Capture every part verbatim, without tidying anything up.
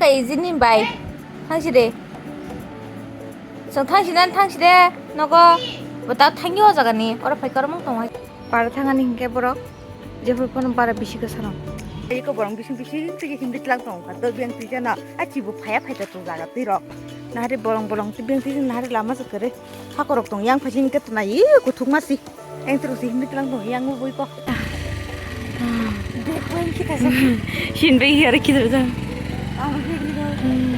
Kha ejini bai. Thangsi de. Chwng thangsi nan thangsi de. Nogo. Bwta thangyo o jaga ni. Oro phai kormong tongo. Para thangani hinkhe borok. Jephuru phano bara bisi kwsano. Eko borong bising bising tigi hindi tlang tongo. Do biyang tijana. A chibu phaya phaita tu jaga tirok. Nahari borong borong ti biyang tijana nahari lama sakare. Hakorok tong yang phai sini ke tunai. Kuthuk masi. Yang terus sini tlang tongo. Yang bui ko. Bek bui kita sa. Sini bek hari kita sa.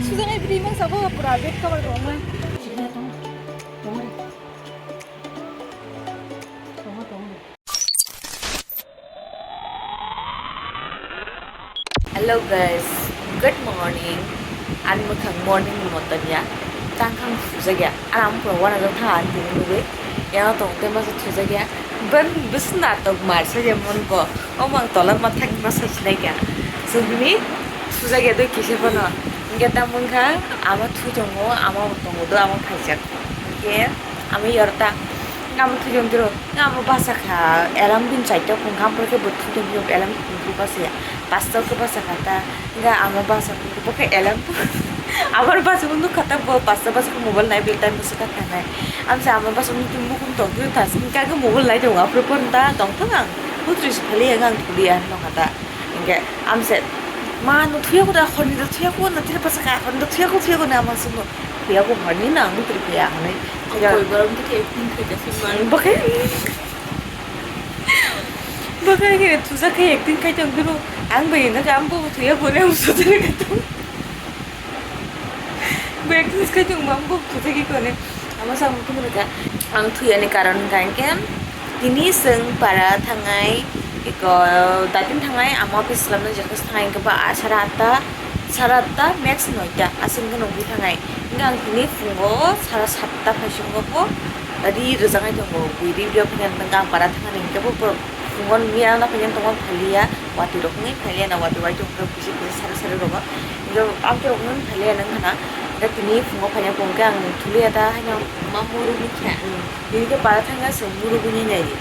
Sudah ngai beri mang sabo pura bek kawal tongo. Hello guys, good morning. Ani mwkhang morning ni moto niya. Tangkhang sujakya. Ani ang pura wana jatha ani tini nugwi. Yang tong te masa sujakya. Ben bus na tok mar sa ya mon bo. O mang tola ma thang ma sa sinai kya. So hini sujakya doi kise bono. Ingke ta mungkha ama thu tongo, ama tongo do ama phaijak. Ingke ama yorta. Ama thu jong diro. Nga amo basa kha, alarm din chaita phung kha, amphore khe bo thudung phung alarm phung khe basa ya. Pasta khe basa kha ta, nga amo basa phung khe bo khe alarm phung. Amar basa phung nukha ta bo pasta basa khe mobile nai bil time bwswk kha kha nai. Amsa amar basa phung twi mukhung tong twi ta sini kha khe mobile nai tongo, amphore phone ta tong thung ang. Hutri se phali ya nga ang thuli ya nokha ta. Hinkhe amse ma no thuya ko da khoni da thuya ko na tira basa kha khoni da thuya ko thuya ko na ama sumo. Thuya ko hwnwi no ang bwtwi thuya hwnwi. Koi borok bwtwi acting khaida se man. Bakai. Bakai khe thusa khe acting khai tong duro. Ang bai na jam bo thuya ko ne usutri ka tong. Bo acting khai tong bam bo thusa ki ko ne. Ama sam tu ka. Ang thuya ni karon hwnkha hwnkhe tini chwng para thangnai eko datin thangnai ama office lamna jekos thangnai hwnkhe ba sara atta. Sara atta max noita aswk wngkhe nukgwi thangnai. Hwnkhe ang tini phungo sara satta phaisingo bo ri rwjaknai tongo. Bui ri rwjak phaiya hwnkhe ang para thangani hwnkhe bo borok phungo nungya wngna phaiya tongo phaliya watwi rok wngwi phaliya na watwi wai tongkhe bisi bisi sari sari rogo. Hwnkhe ang borok wngwi phaliya nang khana. Hwnkhe tini phungo phaiya bo hwnkhe ang thuliya ta haino ma muruk nukya. Tini khe para thangya chwng murugwi nai nai di.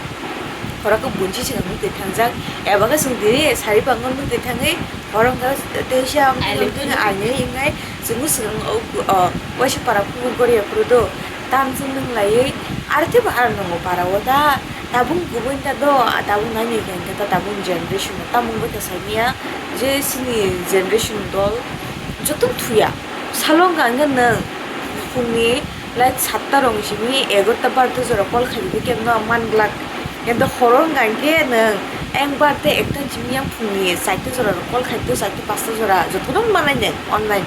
Khorok khe bunchi se nukwi thangjak. Eba khe chwng tini sari bangma nukwi thangwi khorok khe teisa aini wngnai chwngno swkang o waisa para phuru goriya phuru do tam chwng nung laiwi aro teibo aro nungo para o da tabuk kubui ta do tabuk nai nai khe hwnkhe ta tabuk generation no tamo wngkha saimanya je chini generation dol joto thuya salo wngkha hwnkhe nwng phungni Light satta rong simi egarota barota jora call khaidi khe no man glak. Kento horo wngkha hwnkhe nwng eng barota ekta simi yang phungni chaita jora call khaidi chaita pasta jora jotono manai nwng online.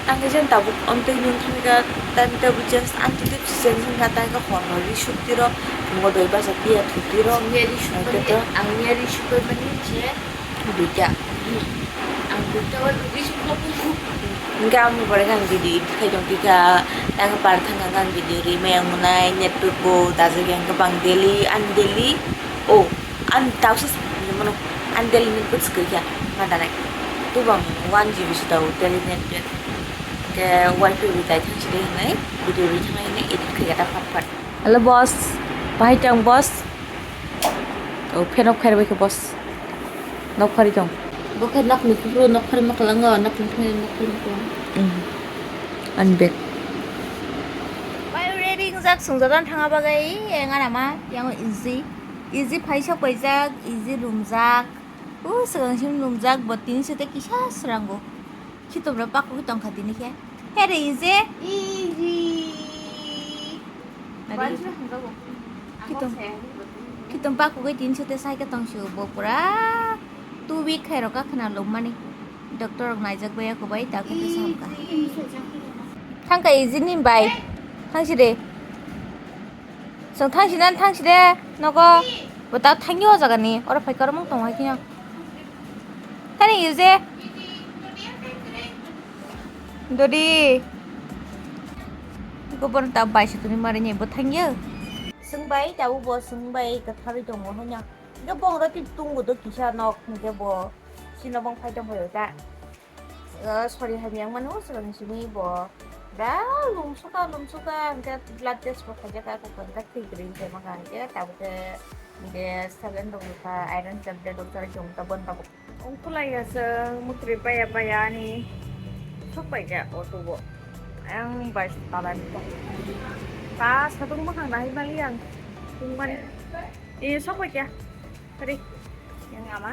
Tangkhe jen tabuk ontwi nwng thangkha time table change antwtwi change wngkha tangkhe hor hor ri suk tiro phungo doi baja piya thuk tiro. Miya ri suk mani ang miya ri suk mani je. Duita. Ang duita o duita sukha buku. Hingke ang mobile khe ang video edit khai tong kha, ang par thang ang video ri maya monai network bo dajak yang khe bang daily, ang daily, oh, ang tausa mano, ang daily network swkha, ma danai. Tu bang one G B se tau daily network. Ke wifi ri dai thang sini hinai, video ri thang hinai edit khai ta fat fat. Hello boss, bahai tong boss. Oh, fan off khai bai khe boss. Nok phari tong. Bo khe nok ni phuru nok phari ma kwlango, nok ni phuru nok phari ma kwlango. Mm. Ani bag. Pai ready wngjak swngjak thangna bagwi, e, ngana ma, yang easy. Easy phaisa paijak, easy lumjak. O swkang sim lumjak, bo tini sete kisa srango. Khitom rok pakugwi tongkha tini khe. Here ije. Iji. Ari. Khitom. Khitom pakugwi tini sete sai khe tongsi bo pura two week khairok kha khna lobmani. Doctor rok naijak baiya kho bai ta khe samkha. Thangkha iji ni bai. Thangsi de. Chwng thangsi nan thangsi de nogo. Bo ta thangyo o jaga ni. Oro phai kormong tongo hai kheno. Thani use. Dodi. Gobor ta bai sutuni mari ni bo thangyo. Swngbai ta bo swngbai kwtharwi tongo hanya. Ga bong roti tungo do kisa nok hingke bo. Sino bong phai tong phaio ta. Sori hamya wngmano swkang simi bo. Da lumsuka lumsuka hingke blood test bo khaijak ako hingke thwi kwrwi hingke maka hingke tabuk ke hingke saline rok wngkha iron tablet rok chari chong ta bon tabuk. Ongkulai ya se mukri paya paya ani. Sok bai khe auto bo. Ang bai talai tong. Ba satung makhang nahai mali ang. Tungmani. Eh, sok bai khe. Tadi. Yang ama.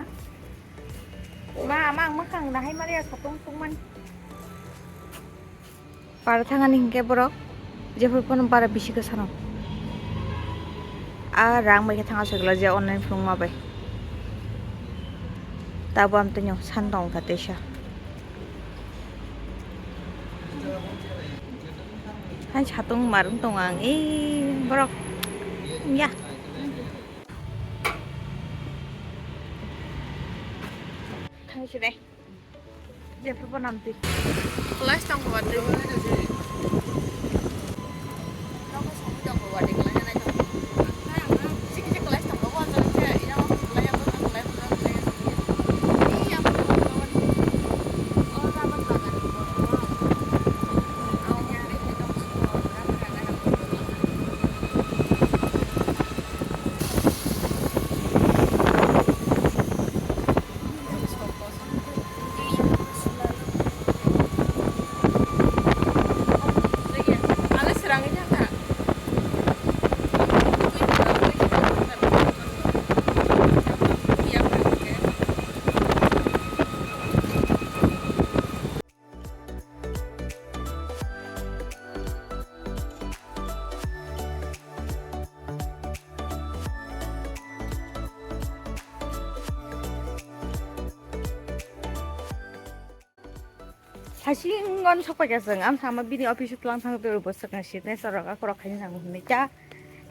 Ma, ama ang makhang nahai mali ang satung tungmani. Para thangani hinkhe borok jephuru phano bara bisi kwchano. A rang bai khe thang aswk glak je online phunukma bai. Tabo amtwino san tong kha teisa. Hai satung marwng tongo ang, ee, borok ya. Thang sini. Jephuru bo namtwi. Class tong bo watwi. Nogo songwi tong bo watwi kwlai nai tong. Sik sik class tong bo watwi khe ina o kwlai ya bo kwlai bo kwlai ya. Iya bo kwlai ya. O rabar bagan. Ang ya re tong. Sasing gon sok paikha chwng, am sama bini office o twlang thang twi bwswk ang signature rok akhorok khaina nango hinwi cha.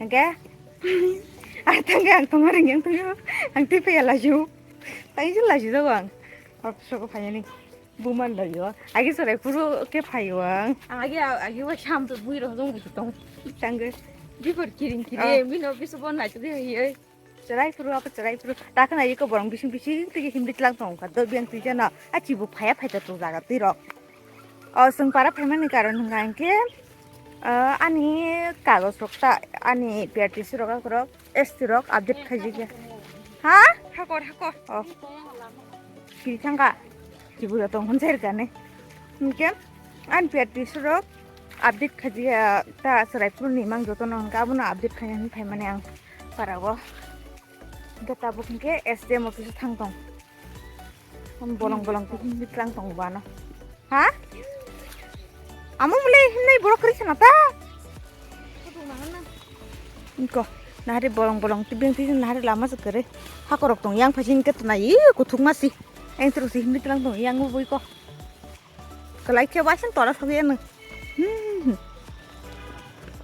Hwnkhe, ah, thangkhe ang tongma ring yang tongyo, ang twi phaiya laju, tangwi se laju jago ang, office o phainani. Buman da yo. Agi chwrai phuru khe phaio ang. Ang agi, agi wa sam to bui rok jong tong. Tangwi. Bipor kiring kiring. Ah. Bino bisu bon nai twi ye. Chwrai phuru apa chwrai phuru. Ta khna iko borong bising bising twi himri tlang tong kha. Do biang twi jana. A chibu phaya phai ta tong jaga twi rok. O sung para phaimani karon hwnga hwnkhe, ah, ani kagoj rok ta ani P R T C rok akorok. S T rok update khaijak ya. Ha? Hakor, hakor. Oh. Kiri thangka. Chibu da tong hon ser kane. Hingke an P R T C rok update khaijak ya ta chwrai phuru ni mang joto no hingke abono update khaina hin phaimani ang para o. Hingke tabuk hingke S D M office o thang tong. Bolong bolong twi himri tlang tongo ba ano. Ha? Amo mole himnai borok kwrwi sana ta? Iko, nahari bolong bolong twi beng twi nahari lama se kwrwi. Hakorok tong yang phaising ke twnai, ih, kuthuk masi. Eng terus himri tlang tong yang bui ko. Kelai khe waising tora sogwi ano. Hmm.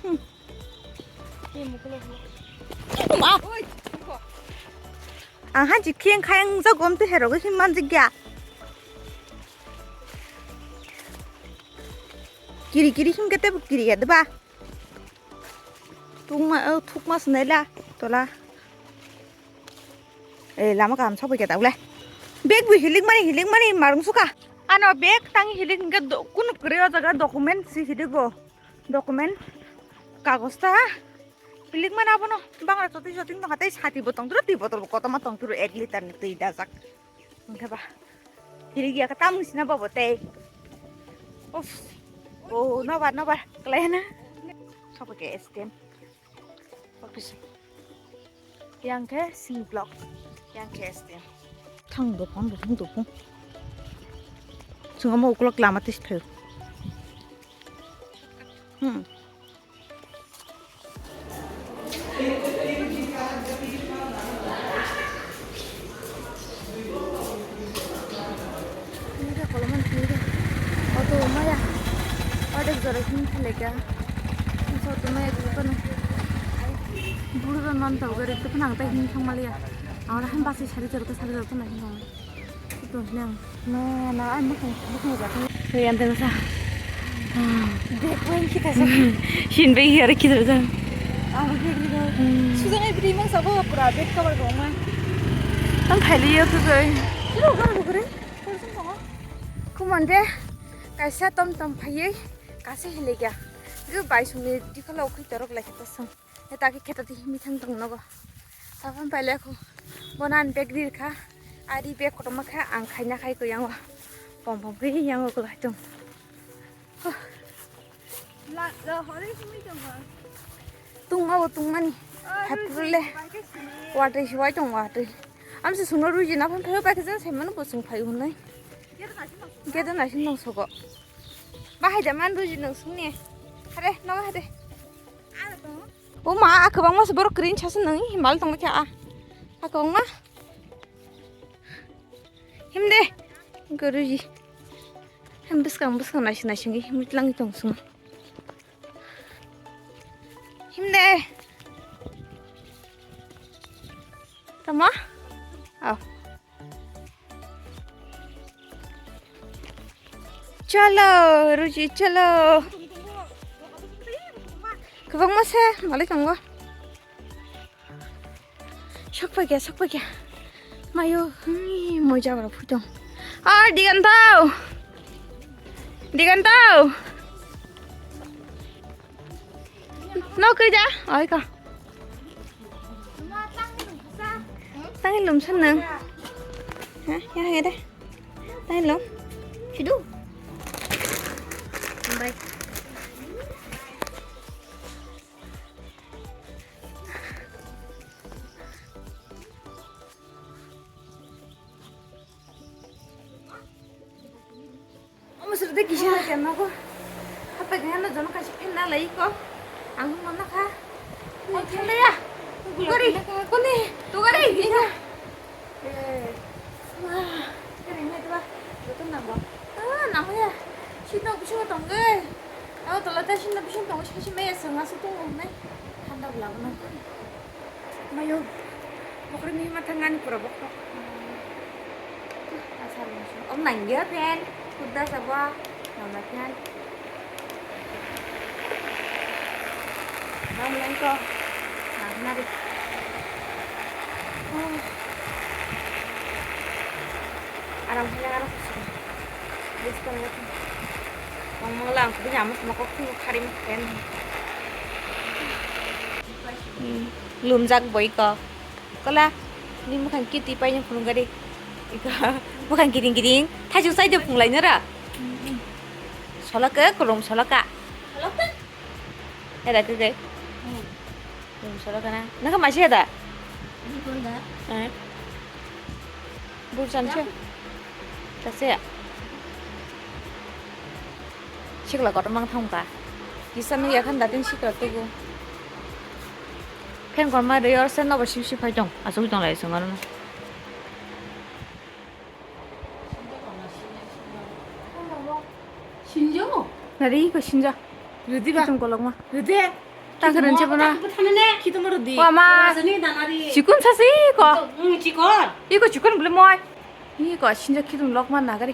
Hmm. Ma. Ang ha jikhi ang khai ang jagom te herogwi him manjik ya. Kiri kiri him kete bu kiri ya deba. Tungma, oh, thukma swnai la tola. Eh, lama kaham sokbai khe ta ule. Bag bu hilik mani hilik mani marung suka. Ano bag tang hilik hingke do-, kunu kwrwi o jaga document si hilik bo. Document kagos ta. Hilik mani abono bangra choti choti tongkha tei sati bo tongtwrw twi botol bo kotorma tongtwrw ek liter ni twi dajak. Hingke ba. Hilik ya ka tamung sina bobo tei. Uff. Oh, nobar nobar. Kelai na. Sokbai khe S T M. Office. Yang khe C block. Yang khe S T M. Thang dophang dophang dophang. Chwng omo ukulok lama twi phaio. Hmm. Ini dia kalau mana ini dia. Auto maya. Ada jora sini lagi. Auto maya juga kan. Buru dan mantau gari itu kan angtai ini sama liya. Orang kan pasti sari jora sari jora kan lagi. Ito nang. Na, na, ay, mukha, mukha ba. Hey, ante sa. Bag weng kita sa. Shin bag hiya re kita sa. Ah, bag kita. Hmm. Sudah ay beri mang sabo pura bag cover ko ma. Ang thali ya tu koi. Sino ka ko kore? Kor sung ko. Kumande. Kaisa tom tom phaiye. Kasi hilegya. Gu bai sung ni dikhala okhi torok lai kita sung. Heta khe kheta twi himwi thang tong nogo. Sapan pailai kho. Bono ani bag rirkha. Ari bag kotorma khe ang khaina khai koi yango. Pom pom khe yango kwlai tong. La, la, hore simi tongo. Tungma bo tungmani. Ah, hatrule. Ruji, bai ke simi. Watwi siwai tong watwi. Amsi sungno ruji na phang thayo bai ke jan semano bo sung phai hunai. Gede na sing nang sogo. Bahai da man ruji nang sungni. Hare, no hare. Ano tongo. O ma, a kwbangma se borok kwrwi sasa nang himal tong kha a. A kwbangma. Himde. Guruji. Hem bwskang bwskang naising naising himwi tlang tong sung. Himde. Tama? Oh. Chalo, Ruji, chalo. Kwbangma se, malai tongo. Sokphaikya, sokphaikya. Mayo, ui, moja bara phuitong. Ar digantao. Digantao. No kri da, oi ka. Tang lum san nang. Ha, ya, ya deh. Tang lum. Sidu. Bye. Omo sir de kisa kya nogo. Hapa gana jono kaisa phenna lai ko. Ang mana kha. Oi, phenna ya. Tugari. Kone. Tugari. Iya. Eh. Wah. Kere me tu ba. Betul nang ba. Ah, nang ya. Sino bisu tongge. Abo tola ta sinda bisu tongo, sini sini maya sanga su tongo nai. Thanda bela bono. Mayo. Bokhorok ni matha ngani pura bokhorok. Asal musu. Om nangya pen. Kuda sabo. Nama pen. Bang lengko. Nah, nari. Oh. Aram hanya aram. Yes, kami. Mangmang lang, kudi nyamus mokok tu karim pen. Hmm, lumjak boi ko. Kola, ni mukhang kiti pai yang phunung gari. Iko, mukhang kiring kiring, thaju sai de phunglai nara. Solaka, kolom solaka. Solaka? Era ke gai. Hmm. Kolom solaka na. Naka masih ada? Ini pun dah. Eh. Bursan se. Tase. Sikla kotor mang thangka. Kisa nung yakhan datin sikla tugu. Phen korma rei or sen nobo sip sip phai tong. Asugwi tong lai sung aro. Sinjo? Nari ko sinjo. Ridi ba. Kitum kolok ma. Ridi. Ta keren se bono. Kitum ridi. Wa ma. Sini danari. Chikon sasi ko. Hmm, chikon. Iko chikon bole moi. Iko sinjo kitum lok ma nagari.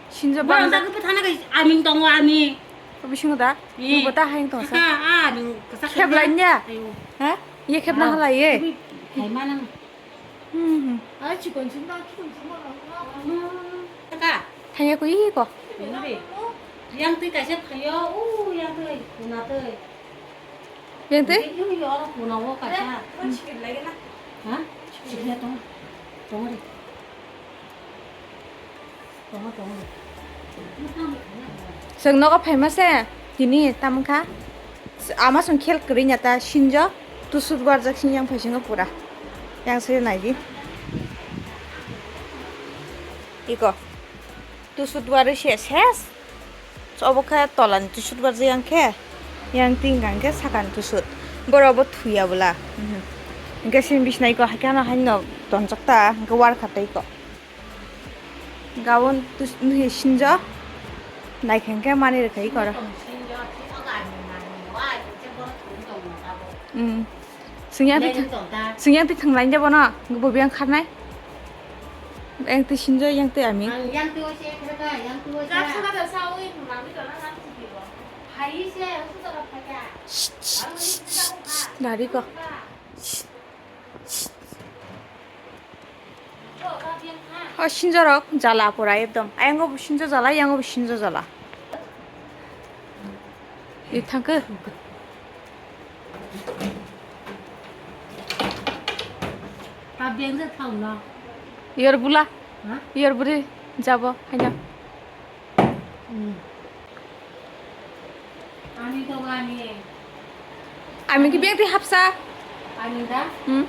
Sinjo ba. Ba ta ko thana kai aming tongo ami. Ko bisingo da. Ni bo ta hain tong sa. Ha, ha, aming kasa. Kheblai nya. Ayo. Ha? Ye khebna hala ye. Hai manang. Hmm. Ai, chikon chikon na, chikon chikon na. Ka? Thangya ko iko. Ini be. Yang tui kaisa phayo, u yang tui, kuna tui. Yang tui? Ini yo, kuna wo kaisa. Chikon lagi na. Ha? Chikon tong. Tong ri. Chwng nogo phaima se tini tamo kha. Ama chwng khel kwrwi nya ta sinjo tusut warjak sini yang phaisingo pura. Yang se nai di. Iko. Tusut warwi se ses. Obo khe tolani tusut warjak yang khe. Yang ting gang khe sakani tusut. Boro bo thuya bwla. Mhm. Hingke sini bisnai ko haikhe ano haino tonjak ta. Hingke war kha tei ko. Gabon tus-, nuhi sinjo. Naikhe hwnkhe mani rwkha iko oro. Mm. Singya twi thang-, singya twi thang lainde bono. Bo biyang kharnai. Yang twi sinjo, yang twi ami. Shh, shh, shh, shh, nari ko. Shh, shh, shh. O sinjorok jala pura ekdom. Ayango bo sinjo jala, ayango bo sinjo jala. I thangkhe. Tabeng je thau na. Yor bula. Ha? Yor buri jabo haino. Hmm. Ami ki bag di hapsa. Hmm.